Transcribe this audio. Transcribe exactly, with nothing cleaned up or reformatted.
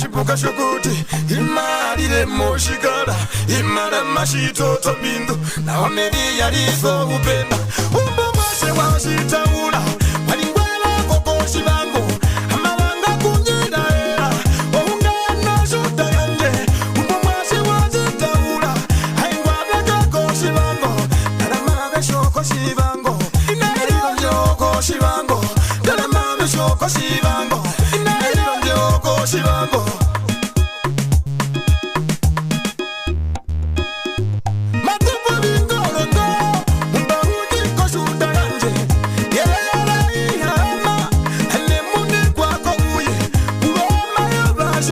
Tjipuka tjokuti imarire motjikara, imara matjitoto mbindu, nawa meri yariso upenda. Umbo mwashe wa tjitaula,